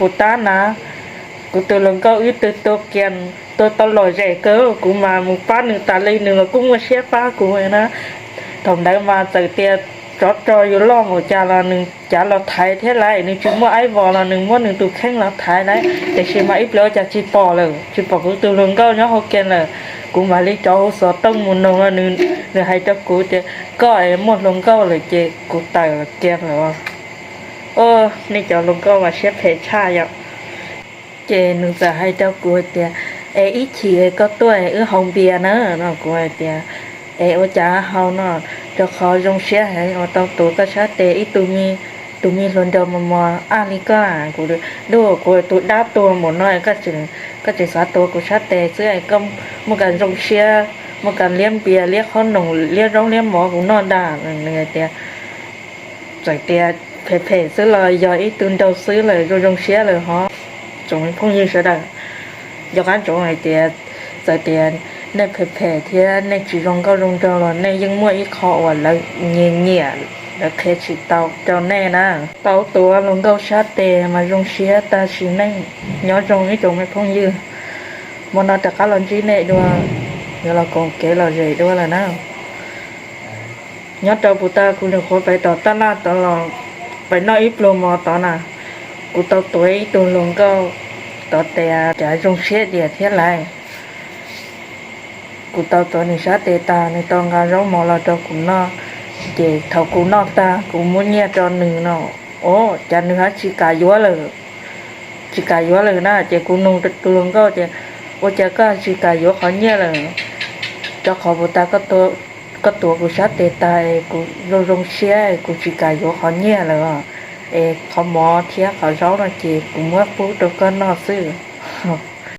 Puas tab na, kuv tus hluas nkauj ib tug tua kiag, tua tau lom zem kawg, kuv mas mus pab nws tas li nws los kuj muaj siab pab kuv na. Thaum ntawd mas txawm tias tsov rog yus loj npaum cas los nws cav los thaiv thiab lawm, nws tsis muaj aib vos los nws muab nws tus kheej los thaiv lawm, tiam sis mas ib pliag ua cas tsis pom lawm, tsis pom kuv tus hluas nkauj nyob hauv kiag lawm. Kuv mam li rov hu xov tooj mus nug nws, nws hais rau kuv tias koj es muaj hluas nkauj lawm ces kuv tawm kiag lawm. Ua, nej cov hluas nkauj mas siab phem tshaj yom. Ces nws txawm hais rau kuv hais tias, es ib chim koj tuaj es wb haus npias na no. Kuv hais tias, es ua cas haus no, rau qhov zoo siab heev uas tau tuav koj sab tes ib tug me, tus me hluas nraug mos mos aj li koj. Kuv, kuv tus dab tuag npaum no, koj tseem xav tuav kuv sab tes xwb, koj muaj kas zoo siab, muaj kas liab npias liab qhob noom liab zaub liab mov kuv noj ntag. Nws hais tias, txawm tias phem phem xwb los yog ib tug nraug xwb lawm zoo zoo siab lawm hov. Tsoom me phooj ywg sawv daws, nco qab ntsoov hais tias txawm tias nej phem phem thiab nej tsis zoo nkauj zoo nraug los nej yeej muaj ib qho uas lawv nyiam nyiam, lawv qhia tsis tau rau nej na. Tau tuav hluas nkauj sab tes mas zoo siab tag sim neej. Nyob zoo ib tsoom me phooj ywg, hmo no rov qab los ntsib nej dua, yuav los koom kev lom zem dua lawm na. Nyob rau puag ta kuv nyuam qhuav pais tom taj laj tod los pais noj ib pluag mov tod na, kuv tau tuav ib tug hluas nkauj tod tes, cas zoo siab diam thiab lawm. Kuv tau tuav nws sab tes tas nws tau nqa zaub mov los rau kuv noj, ces thaum kuv noj tag kuv muab nyiaj rau nws no, ua cas nws ho tsis kam yuav lawm. Tsis kam yuav lawm na, ces kuv nug tus hluas nkauj tias, ua cas koj tsis kam yuav qhov nyiaj lawm? Rau qhov puag ta koj tuav kuv sab tes tas es kuv zoo zoo siab es kuv tsis kam yuav qhov nyiaj lawm, es qhov mov thiab qhov zaub no ces kuv muab pub rau koj noj xwb.